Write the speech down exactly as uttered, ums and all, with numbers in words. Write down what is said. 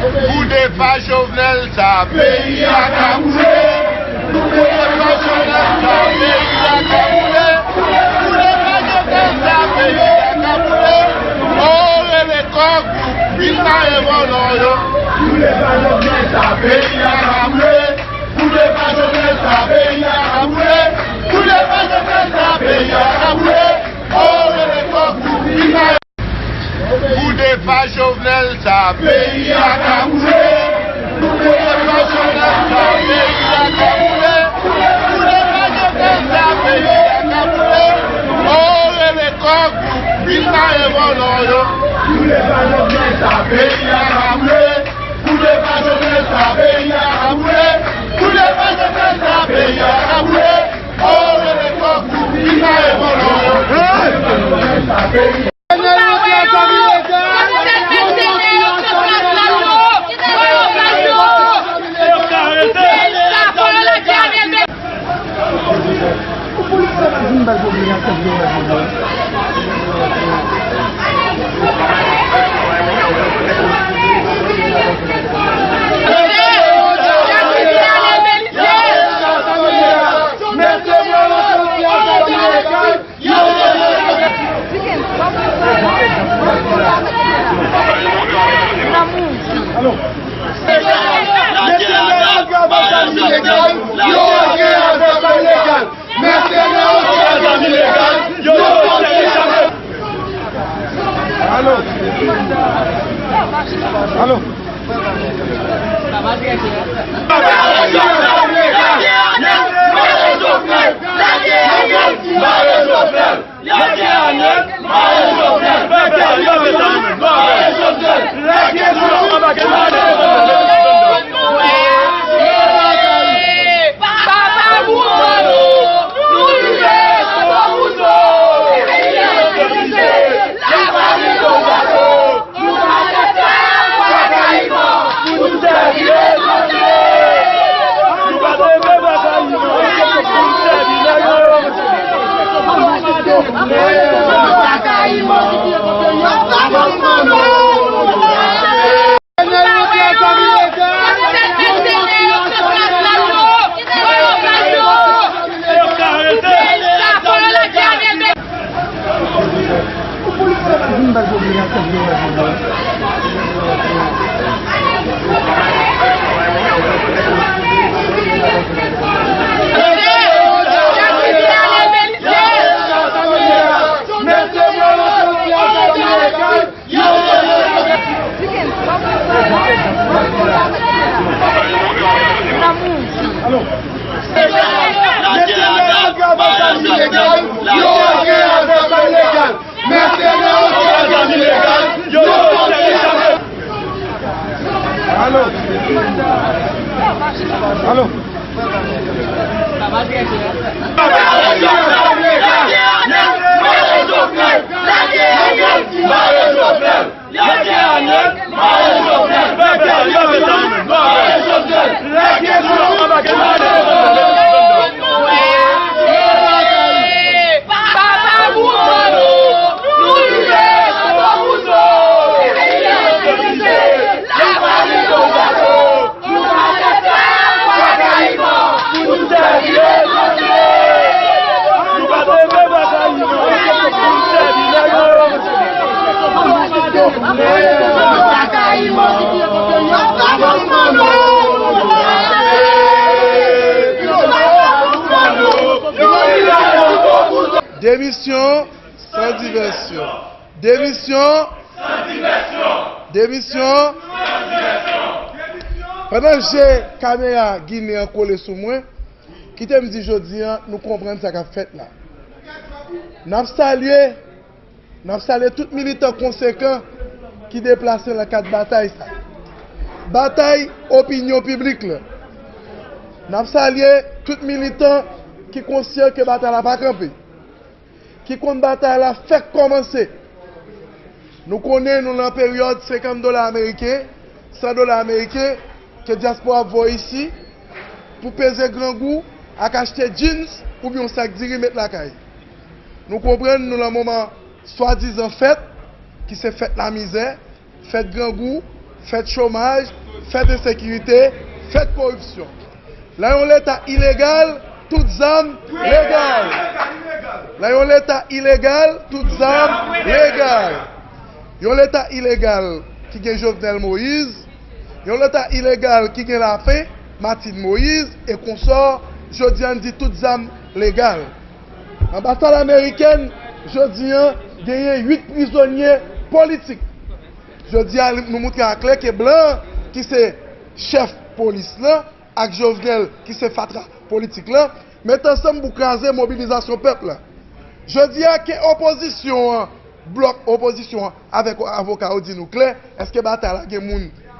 Kou depa Jovenel sa, peyi a ka boule. Kou depa Jovenel sa, peyi a ka boule. Kou depa Jovenel sa, peyi a ka boule. O, rele kòk, vin mare vòlò yo. Kou depa Jovenel sa, peyi a ka boule. Kou depa Jovenel sa, peyi a ka boule. Kou depa Jovenel sa, peyi a ka boule. O, rele kòk, vin mare Kou depa Jovenel sa, peyi a ka boule. Kou depa Jovenel sa, peyi a ka boule. Kou depa Jovenel sa, peyi a ka boule. O, rele kòk, vin mare vòlò yo. Kou depa Jovenel sa, peyi a ka boule. Kou depa Jovenel sa, peyi a ka boule. Kou depa Jovenel sa, peyi a ka boule. O, rele kòk, vin mare vòlò yo. Alo. Alo. Alo. Alo. Demisyon san divèsyon. Demisyon. Demisyon. Pandan je kamera ginen an kole sou mwen, kite m di jodi a, nou konprann sa k ap fèt la. N ap salye, n ap salye tout militan konsekan ki deplase nan kad batay sa. Batay opinyon piblik la. N ap salye tout militan ki konsyan ke batay la pa kanpe, ki konn batay la fèk kòmanse. Nou konnen nou nan peryòd senkant dola ameriken, san dola ameriken ke dyaspora ap voye isi pou peze grangou ak achte jeans oubyen yon sak diri met lakay. Nou konprann nou nan moman swadizan fèt, ki se fèt lamizè, fèt grangou, fèt chomaj, fèt ensekirite, fèt koripsyon. Nan yon leta ilegal, tout zam legal. Nan yon leta ilegal, tout zam legal. Yon leta ilegal ki gen Jovenel Moïse, yon leta ilegal ki gen lapen, Martine Moïse e konsò, jodi a n di tout zam legal. Anbasad amerikèn, jodi a, genyen uit prizonye politik. Jodi a, nou moutre aklè ke blan ki se chèf polis lan ak Jovenel ki se fatra politik lan, met ansanm pou kraze mobilizasyon pèp la. Jodi a, ke opozisyon an, blòk opozisyon an avèk avoka yo di nou klè, èske batay la gen moun